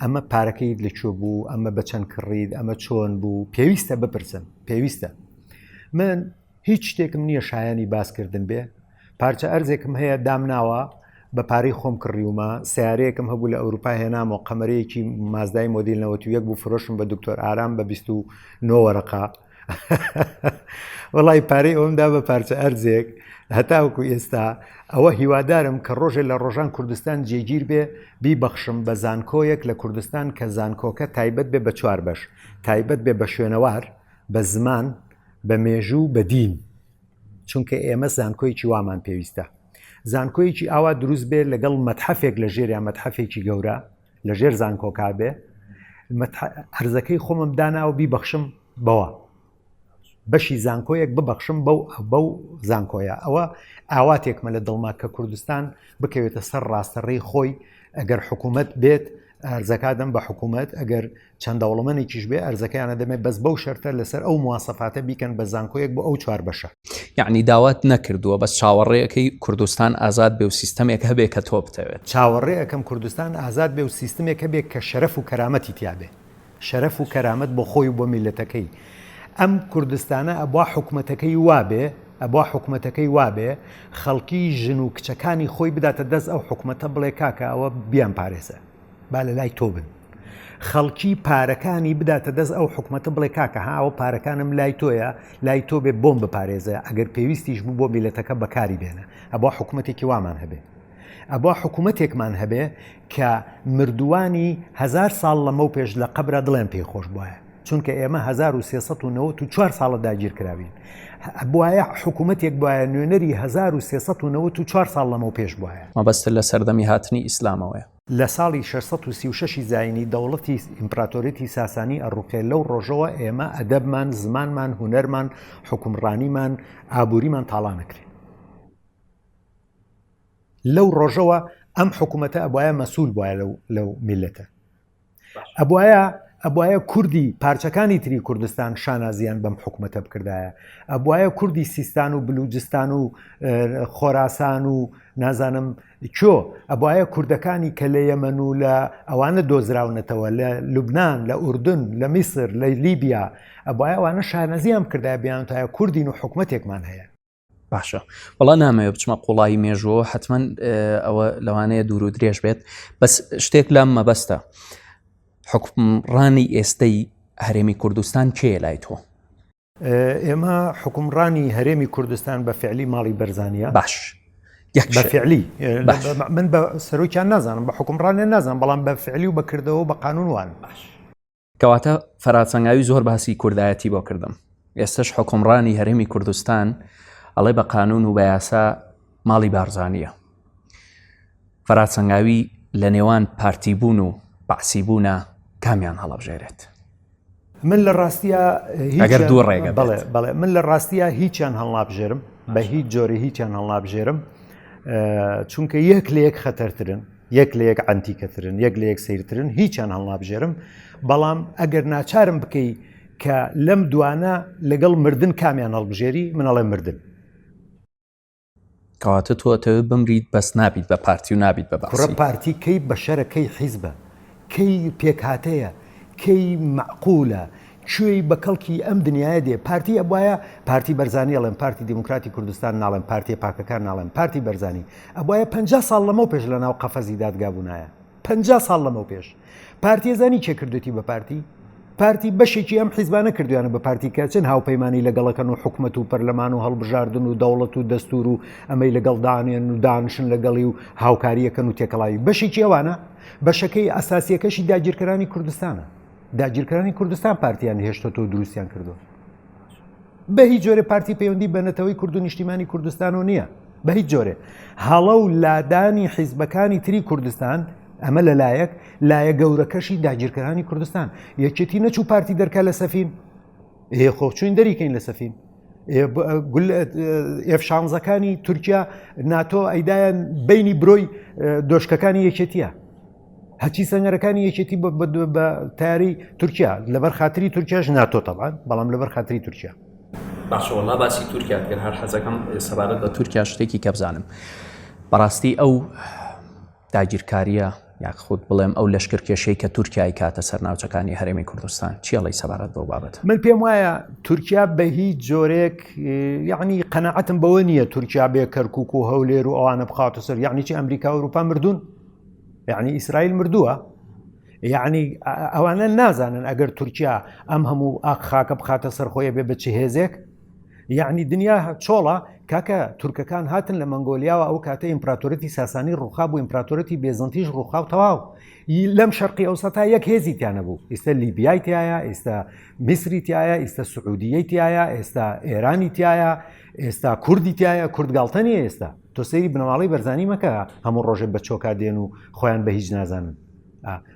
ئەمە پارەکەیت لە کوێ بوو ئەمە بە چەند کڕیت ئەمە چۆن بوو پێویستە بپرسن پێویستە من هیچ شتێکم نییە شایانی باسکردن بێ پارچە ئەرزێکم هەیە دامناوە بە پارەی خۆم کڕیومە سیارەیەکم هەبوو لە ئەوروپا هێنامەوە قەمەرەیەکی مازدای مۆدیل 91 بوو فرۆشم بە دکتۆر ئارام بە 29 وەرەقە وەڵی پارەی ئەوم دا بە پارچە ئەرزێک هەتاوەکو ئێستا ئەوە هیوادارم کە ڕۆژێ لە ڕۆژان کوردستان جێگیر بێ بیبەخشم بە زانکۆیەک لە کوردستان کە زانکۆکە تایبەت بێ بە چوار بەش تایبەت بێ بە شوێنەوار بە زمان بە مێژوو بە دین چونکە ئێمە زانکۆیەکی وامان پێویستە زانکۆیەکی ئاوا دروست بێ لەگەڵ مەتحەفێک لە ژێر یا مەتحەفێکی گەورە لە ژێر زانکۆکا بێ هەرزەکەی خۆمم دانا و بیبەخشم بەوە بەشی زانکۆیەک ببەخشم بەو بەو زانکۆیە ئەوە ئاواتێکمە لە دڵما کە کوردستان بکەوێتە سەر ڕاستەڕێی خۆی ئەگەر حکوومەت بێت ئەرزەکە دەم بە حکوومەت ئەگەر چەند دەوڵەمەنێکیش بێ ئەرزەکەیان ئەدەمێ بەس بەو شەرتە لەسەر ئەو مواسەفاتە بیکەن بە زانکۆیەک بۆ ئەو چوار بەشە. یەعنی داوات نەکردووە بەس چاوەڕێ ئەکەی کوردستان ئازاد بێ و سیستەمێک هەبێ کە تۆ بتەوێت. چاوەڕێ ئەکەم کوردستان ئازاد بێ و سیستمێک هەبێ کە شەرەف و کەرامەتی تیا بێ. شەرەف و کەرامەت بۆ خۆی و بۆ میللەتەکەی. ئەم کوردستانە ئەبوا حکومەتەکەی وابێ، ئەبوا حکومەتەکەی وابێ خەڵکی ژن و کچەکانی خۆی بداتە دەست ئەو حکومەتە بڵێ کاکە ئەوە بیانپارێزە. با لە لای تۆ بن. خەڵکی پارەکانی بداتە دەست ئەو حکومەتە بڵێ کاکە ها ئەوە پارەکانم لای تۆیە لای تۆ بێ بۆم بپارێزە ئەگەر پێویستیش بوو بۆ میلەتەکە بەکاری بێنە ئەبوا حکومەتێکی وامان هەبێ ئەبوا حکوومەتێکمان هەبێ کە مردووانی هزار ساڵ لەمەو پێش لە قەبرا دڵیان پێی خۆش بواە چونکە ئێمە 1394 ساڵە داگیر کراوین بواە حکوومەتێک بواە نوێنەری 1394 ساڵ لەمەو پێش بواە مەبەستت لە سەردەمی هاتنی ئیسلامەوەیە. لە ساڵی 636 ی زاینی دەوڵەتی ئیمپراتۆریەتی ساسانی ئەڕوخێ لەو ڕۆژەوە ئێمە ئەدەبمان، زمانمان، هونەرمان، حوکمڕانیمان، ئابووریمان تاڵان ئەکرێ. لەو ڕۆژەوە ئەم حکوومەتە ئەبواە مەسول بواە لەو لەو میلەتە. ئەبواە ئەبواە کوردی پارچەکانی تری کوردستان شانازیان بەم حکوومەتە بکردایە ئەبواە کوردی سیستان و بلوجستان و خۆراسان و نازانم کۆ ئەبواە کوردەکانی کە لە یەمەن و لە ئەوانە دۆزراونەتەوە لە لوبناان لە ئوردن لە میسر لە لیبیا ئەبواە ئەوانە شانازیان بکردایە بیانتایە کوردین و حکوومەتێکمان هەیە باشە وەڵا نامەوێت بچمە قوڵایی مێژووەوە حتمما ئەوە لەوانەیە دوور و درێژ بێت بەس شتێک لام مەبەستە حکومڕانی ئێستەی هەرێمی کوردستان کێ لای تۆ ئێمە حکومڕانی هەرێمی کوردستان بە فعلی ماڵی بەرزانە باش بە فعلی من بە سەرۆکیان نازانم بە حکومڕانیان نازانم بەڵام بە فعلی و بەکردەوە بە قانون وان باش کەواتە فەراد سەنگاوی زۆر باسی کوردایەتی بۆ کردم. ئێستەش حوکمڕانی هەرێمی کوردستان ئەڵێ بە قانون و بە یاسا ماڵی بارزانییە. فەرهاد سەنگاوی لە نێوان پارتیبوون و بەعسیبوونا کامیان هەڵەبژێرێت؟ من لە ڕاستیا ئەگەر دوو ڕێگە بەڵێ بەڵێ من لە ڕاستیا هیچیان هەڵنابژێرم بە هیچ جۆرە هیچیان هەڵنابژێرم چونکە یەک لە یەک خەتەرترن یەک لە یەک عەنتیکەترن یەک لە یەک سیرترن هیچیان هەڵنابژێرم بەڵام ئەگەر ناچارم بکەی کە لەم دوانە لەگەڵ مردن کامیان هەڵبژێری من ئەڵێم مردن. کەواتە تۆ ئەتەوێت بمریت بەس نابیت بە پارتی و نابیت بە بەعسی. کوڕە پارتی کەی بەشەرە کەی حیزبە کەی پێکهاتەیە کەی مەعقولە کوێی بە کەڵکی ئەم دنیایە دێ پارتی ئەبوایە پارتی بەرزانی ئەڵێم پارتی دیموکراتی کوردستان ناڵێم پارتیە پاکەکان ناڵێم پارتی بەرزانی ئەبوایە 50 ساڵ لەمەو پێش لە ناو قەفەزی دادگا بوونایە 50 ساڵ لەمەو پێش پارتیە زانی کێ کردوێتی بە پارتی؟ پارتی بەشێکی ئەم حیزبانە کردویانە بە پارتی کە چەند هاوپەیمانی لەگەڵەکەن و حکومەت و پەرلەمان و هەڵبژاردن و دەوڵەت و دەستور و ئەمەی لەگەڵ دانێن و دانشن لەگەڵی و هاوکاریەکەن و تێکەڵاوی بەشێکی ئەوانە بەشەکەی ئەساسیەکەشی داگیرکەرانی کوردستانە داگیرکەرانی کوردستان پارتیان هێشتۆتەوە دروستیان کردو بە هیچ جۆرێ پارتی پەیوەندی بە نەتەوەی کورد و نیشتیمانی کوردستانەوە نییە بە هیچ جۆرێ هەڵە و لادانی حیزبەکانی تری کوردستان ئەمە لەلایەک لایە گەورەکەشی داگیرکەرانی کوردستان یەکێتی نەچوو پارتی دەرکا لە سەفین ئێ خۆ چوین دەریکەین لە سەفین ئێف شانزەکانی تورکیا ناتۆ ئەیدایان بینی برۆی دۆشکەکانی یەکێتیە هەرچی سەنگەرەکانی یەکێتی بە تاری تورکیا لەبەر خاتری تورکیاش ناتۆ تەبان بەڵام لەبەر خاتری تورکیا. باشە وەڵا باسی تورکیا کرد هەر حەزەکەم سەبارەت بە تورکیا شتێکی کە بزانم بەڕاستی ئەو داگیرکاریە یاخود بڵێم ئەو لەشکر کێشەی کە تورکیای کاتە سەر ناوچەکانی هەرێمی کوردستان چیڵی سەبارەت بەو بابەت من پێم وایە تورکیا بە هیچ جۆرێک یعنی قەنەعەتم بەوە نییە تورکیا بێ کەرکک و هەولێر و ئەوانە بخاتە سەر یعنی چی ئەمریکا ئەوروپا مردوون یعنی ئیسرائیل مردووە یعنی ئەوانە نازانن ئەگەر تورکیا ئەم هەموو ئاق خاکە بخاتە سەر خۆی بێ بە چ هێزێک یعنی دنیا چۆڵە کاکە تورکەکان هاتن لە مەنگۆلیاوە ئەو کاتە ئیمپراتۆرەتی ساسانی ڕوخا بوو ئیمپراتۆرەتی بێزنتیش ڕوخا و تەواو لەم شەرقی ئەوسا تا یەک هێزی تیانە بوو ئێستا لیبیای تایە ئێستا میسری تایە ئێستا سعودیەی تایە ئێستا ئێرانی تایە ئێستا کوردی تایە کورد گاڵتە نیە ئێستا تۆ سەیری بنەماڵەی بەرزانی مەکە هەموو ڕۆژێک بە چۆکا دێن و خۆیان بە هیچ نازانن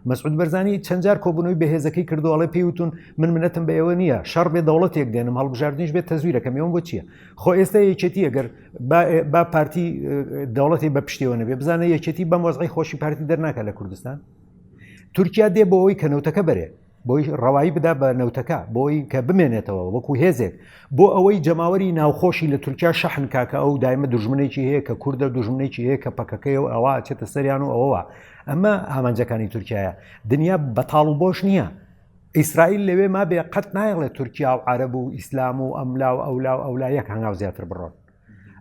مەسعود بەرزانی چەند جار کۆبوونەوەی بەهێزەکەی کردو ئەڵێ پێی وتون من منەتم بە ئێوە نییە شەڕ بێ دەوڵەتێک دێنم هەڵبژاردنیش بێت تەزویرەکەم ئێوەم بۆ چییە خۆ ئێستا یەکێتی ئەگەر با پارتی دەوڵەتی بە پشتیەوە نەبێ بزانە یەکێتی بەم وەزعی خۆشی پارتی دەرناکە لە کوردستان تورکیا دێ بۆ ئەوەی کە نەوتەکە بەرێ بۆی ڕەوایی بدا بە نەوتەکە بۆی کە بمێنێتەوە وەکو هێزێک بۆ ئەوەی جەماوەری ناوخۆشی لە تورکیا شەحن کاکە ئەو دایمە دوژمنێکی هەیە کە کوردە دوژمنێکی هەیە کە پەکەکەی و ئەوە چێتە سەریان و ئەوەوە ئەمە ئامانجەکانی تورکایە دنیا بەتاڵ و بۆش نییە ئیسرائیل لەوێ مابێ قەت نایڵێ تورکیا و عرب و ئیسلام و ئەملا و ئەولا و ئەولا یەک هەنگاو زیاتر بڕۆن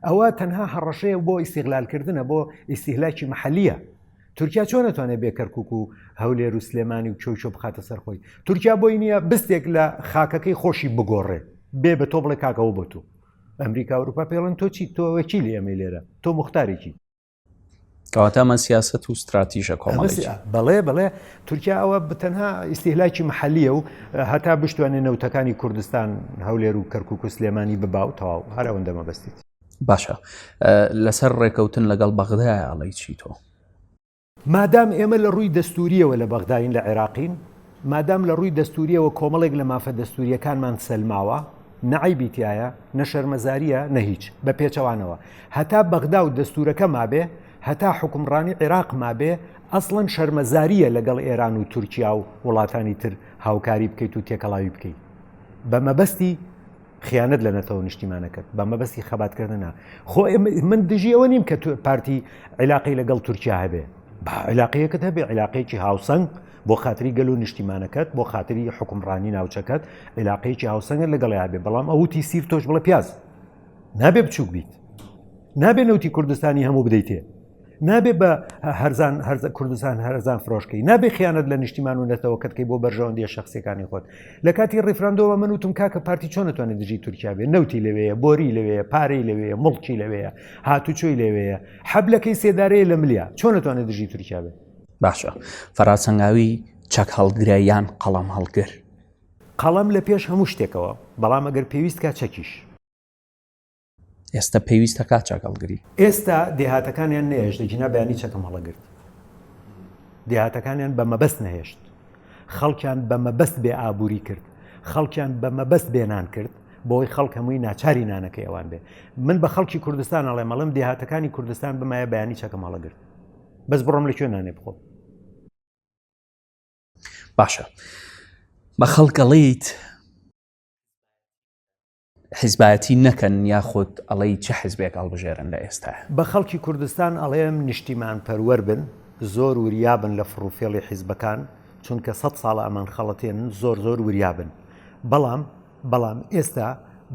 ئەوە تەنها هەڕەشەیە بۆ ئیسیغلالکردنە بۆ ئیسیهلاکی محلیە تورکیا چۆن ئەتوانێت بێ کەرکک و هەولێر و سلێمانی و چۆچۆ بخاتە سەر خۆی تورکیا بۆی نییە بستێک لە خاکەکەی خۆشی بگۆڕێ بێ بە تۆ بڵێ کاکەەوە بۆ تۆ ئەمریکا ئەوروپا پێڵن تۆ چی تۆ وەکیلی ئەمەی لێرە تۆ مختارێکی کەواتە ئەمە سیاست و ستراتیژە کۆمەڵێکی بەڵێ بەڵێ تورکیا ئەوە بتەنها ئیسیهلاکی محلیە و هەتا بشتوانێ نەوتەکانی کوردستان هەولێر و کەرکک و سلێمانی ببا و تەواو هەر ئەوەندە مەبەستیت باشە لەسەر ڕێکەوتن لەگەڵ بەغدایە ئەڵێی چی تۆ؟ مادام ئێمە لە ڕووی دەستوورییەوە لە بەغداین لە عێراقین، مادام لە ڕووی دەستوورییەوە کۆمەڵێک لە مافە دەستوورییەکانمان سەلماوە، نە عەیبی تیایە، نە شەرمەزارییە، نە هیچ. بە پێچەوانەوە، هەتا بەغدا و دەستوورەکە مابێ، هەتا حوکمڕانی عێراق مابێ، ئەسڵەن شەرمەزارییە لەگەڵ ئێران و تورکیا و وڵاتانی تر هاوکاری بکەیت و تێکەڵاوی بکەیت. بە مەبەستی خیانەت لە نەتەوە نیشتیمانەکەت بە مەبەستی خەباتکردنە خۆ من دژی ئەوە نیم کە پارتی عیلاقی لەگەڵ تورکیا هەبێ با عیلاقەیەکت هەبێ عیلاقەیەکی هاوسەنگ بۆ خاتری گەل و نیشتیمانەکەت بۆ خاتری حکومڕانی ناوچەکەت عیلاقەیەکی هاوسەنگت لەگەڵ هەبێ بەڵام ئەوتی سیر تۆش بڵێ پیاز نابێ بچووک بیت نابێ نەوتی کوردستانی هەموو بدەیتێ نابێ بە هەرزان هەرزە کوردستان هەرزان فرۆشکەی نابێ خیانەت لە نیشتیمان و نەتەوەکەت کەی بۆ بەرژەوەندیە شخصیەکانی خۆت لە کاتی ڕیفراندۆمە من وتم کاکە پارتی چۆن نتوانێت دژی تورکیا بێ نەوتی لەوەیە بۆری لەوەیە پارەی لەوەیە مڵکی لەوەیە هاتوچۆی لەوەیە حەبلەکەی سێدارەیە لە ملیا چۆن نتوانێت دژی تورکیا بێ باشە فەراسەنگاوی چەک هەڵگرە یان قەڵەم هەڵگر؟ قەڵەم لە پێش هەموو شتێکەوە، بەڵام ئەگەر پێویست کا چەکیش. ئێستا پێویستە کا چەک هەڵگری؟ ئێستا دێهاتەکانیان نەهێشت، ئەگینا بەیانی چەکم هەڵەگرت. دێهاتەکانیان بە مەبەست نەهێشت. خەڵکیان بە مەبەست بێ ئابووری کرد. خەڵکیان بە مەبەست بێ نان کرد، بۆی خەڵک هەمووی ناچاری نانەکەی ئەوان بێ. من بە خەڵکی کوردستان ئەڵێم، ئەڵێم دێهاتەکانی کوردستان بمایە بەیانی چەکم هەڵەگرت. بەس بڕۆم لە کوێ نانێ بخۆم؟ باشە بە خەڵک ئەڵێیت حیزبایەتی نەکەن یاخود ئەڵێی چ حیزبێک هەڵبژێرن لە ئێستا؟ بە خەڵکی کوردستان ئەڵێم نیشتیمان پەروەر بن، زۆر وریا بن لە فڕوفێڵی حیزبەکان، چونکە سەد ساڵە ئەمان خەڵەتێنن، زۆر زۆر وریا بن. بەڵام بەڵام ئێستا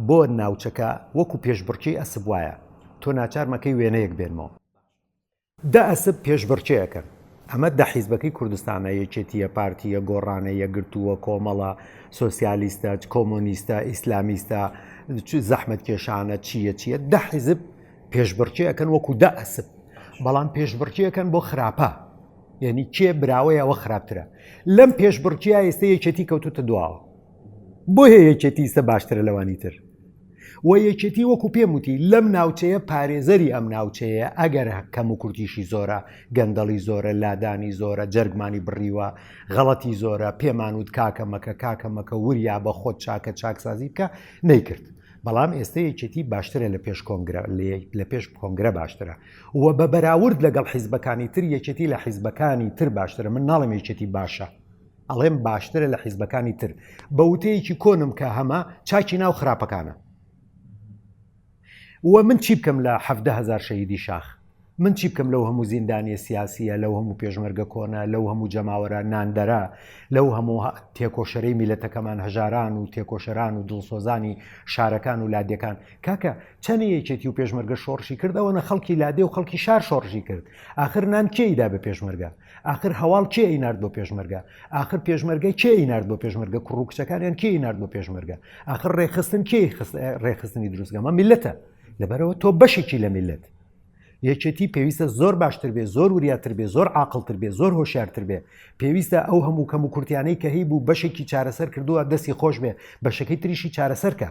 بۆ ناوچەکە وەکو پێشبڕکێی ئەسپ وایە. تۆ ناچار مەکەی وێنەیەک بێنمەوە. دە ئەسپ پێشبڕکێ ئەکەن. ئەمە دە حیزبەکەی کوردستانە، یەکێتییە، پارتییە، گۆڕانە، یەکگرتووە، کۆمەڵە، سۆسیالیستە، کۆمۆنیستە، ئیسلامیستە، زەحمەتکێشانە، چییە چییە، دە حیزب پێشبڕکێ ئەکەن وەکو دە ئەسپ، بەڵام پێشبڕکێ ئەکەن بۆ خراپە، یعنی کێ براوەیە ئەوە خراپترە. لەم پێشبڕکێیە ئێستا یەکێتی کەوتوتە دواوە. بۆیە یەکێتی ئیستە باشترە لەوانی تر. و یەکێتی وەکو پێم وتی لەم ناوچەیە پارێزەری ئەم ناوچەیە ئەگەر کەم و کورتیشی زۆرە گەندەڵی زۆرە لادانی زۆرە جەرگمانی بڕیوە غەڵەتی زۆرە پێمان وت کاکە مەکە کاکە مەکە وریا بە خۆت چاکە چاکسازی بکە نەیکرد بەڵام ئێستا یەکێتی باشترە لە پێش کۆنگرە لە پێش کۆنگرە باشترە و بە بەراورد لەگەڵ حیزبەکانی تر یەکێتی لە حیزبەکانی تر باشترە من ناڵێم یەکێتی باشە ئەڵێم باشترە لە حیزبەکانی تر بە وتەیەکی کۆنم کە هەمە چاکی ناو خراپەکانە و من چی بکەم لە هزار شەهیدی شاخ من چی بکەم لەو هەموو زیندانیە سیاسیە لەو هەموو پێشمەرگە کۆنە لەو هەموو جەماوەرە ناندەرە لەو هەموو تێکۆشەرەی میلەتەکەمان هەژاران و تێکۆشەران و دڵسۆزانی شارەکان و لادێکان کاکە چەنە یەکێتی و پێشمەرگە شۆڕشی کرد ئەوەنە خەڵکی لادێ و خەڵکی شار شۆڕشی کرد آخر نان کێیدا بە پێشمەرگە ئاخر هەواڵ کێ ئەینارد بۆ پێشمەرگە؟ ئاخر پێشمەرگە کێ ئەینارد بۆ پێشمەرگە؟ کوڕ و کچەکانیان کێ ئەینارد بۆ پێشمەرگە؟ ئاخر ڕێکخستن کێ ڕێکخستنی دروست گەمە میلەتە لەبەرەوە تۆ بەشێکی لە میلەت یەکێتی پێویستە زۆر باشتر بێ زۆر وریاتر بێ زۆر عاقڵتر بێ زۆر هۆشیارتر بێ پێویستە ئەو هەموو کەم و کورتیانەی کە هەی بوو بەشێکی چارەسەر کردووە دەستی خۆش بێ بەشەکەی تریشی چارەسەرکە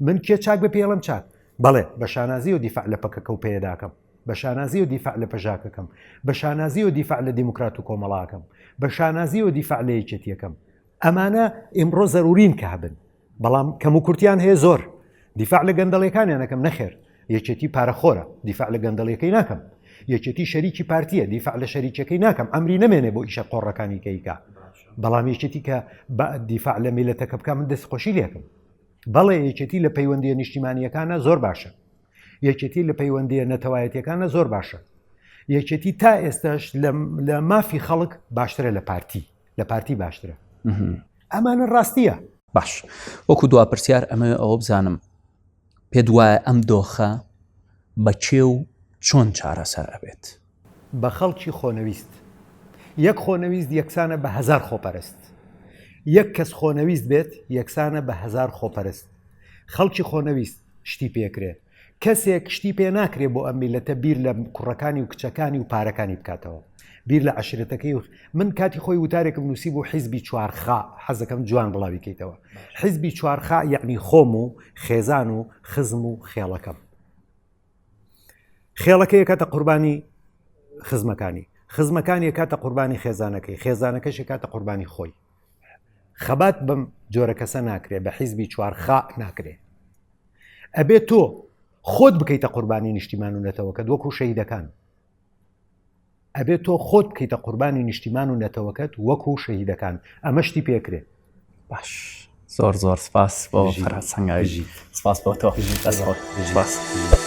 من کێ چاک بە پێڵم چاک بەڵێ بە شانازی و دیفاع لە پەکەکە و پێداکەم بە شانازیەوە دیفاع لە پەژاکەکەم، بە شانازیەوە دیفاع لە دیموکرات و کۆمەڵاکەم، بە شانازیەوە دیفاع لە یەکێتیەکەم. ئەمانە ئیمڕۆ زەرورین کە هەبن، بەڵام کەموکورتیان هەیە زۆر. دیفاع لە گەندەڵیەکانیان ئەکەم نەخێر، یەکێتی پارەخۆرە، دیفاع لە گەندەڵیەکەی ناکەم. یەکێتی شەریکی پارتیە، دیفاع لە شەریکیەکەی ناکەم، عەمری نەمێنێ بۆ ئیشە قۆڕەکانی کە ئیکا. بەڵام یەکێتی کە دیفاع لە میللەتەکە بکا من دەستخۆشی لێکەم. بەڵێ یەکێتی لە پەیوەندیە نیشتیمانیەکانە زۆر باشە. یەکێتی لە پەیوەندیە نەتەوایەتیەکانە زۆر باشە یەکێتی تا ئێستاش لە مافی خەڵک باشترە لە پارتی لە پارتی باشترە ئەمانە ڕاستیە باش وەکو دوا پرسیار ئەمە ئەوە بزانم پێت وایە ئەم دۆخە بە کێ و چۆن چارەسەر ئەبێت بە خەڵکی خۆنەویست یەک خۆنەویست یەکسانە بە هزار خۆپەرست یەک کەس خۆنەویست بێت یەکسانە بە هزار خۆپەرست خەڵکی خۆنەویست شتی پێکرێ کەسێک شتی پێ ناکرێ بۆ ئەم میلەتە بیر لە کوڕەکانی و کچەکانی و پارەکانی بکاتەوە بیر لە عشرەتەکەی و من کاتی خۆی وتارێکم نووسی بوو حیزبی چوارخا حەزەکەم جوان بڵاوی کەیتەوە حیزبی چوارخا یعنی خۆم و خێزان و خزم و خێڵەکەم خێڵەکە یەکاتە قوربانی خزمەکانی خزمەکانی یەکاتە قوربانی خێزانەکەی خێزانەکەش یەکاتە قوربانی خۆی خەبات بەم جۆرە کەسە ناکرێ بە حیزبی چوارخا ناکرێ ئەبێت تۆ خۆت بکەیتە قوربانی نیشتیمان و نەتەوەکەت وەکو شەهیدەکان ئەبێت تۆ خۆت بکەیتە قوربانی نیشتیمان و نەتەوەکەت وەکو شەهیدەکان ئەمە شتی پێکرێ باش زۆر زۆر سپاس بۆ فەرهاد سەنگاوی سپاس بۆ تۆ دەست خۆش سپاس.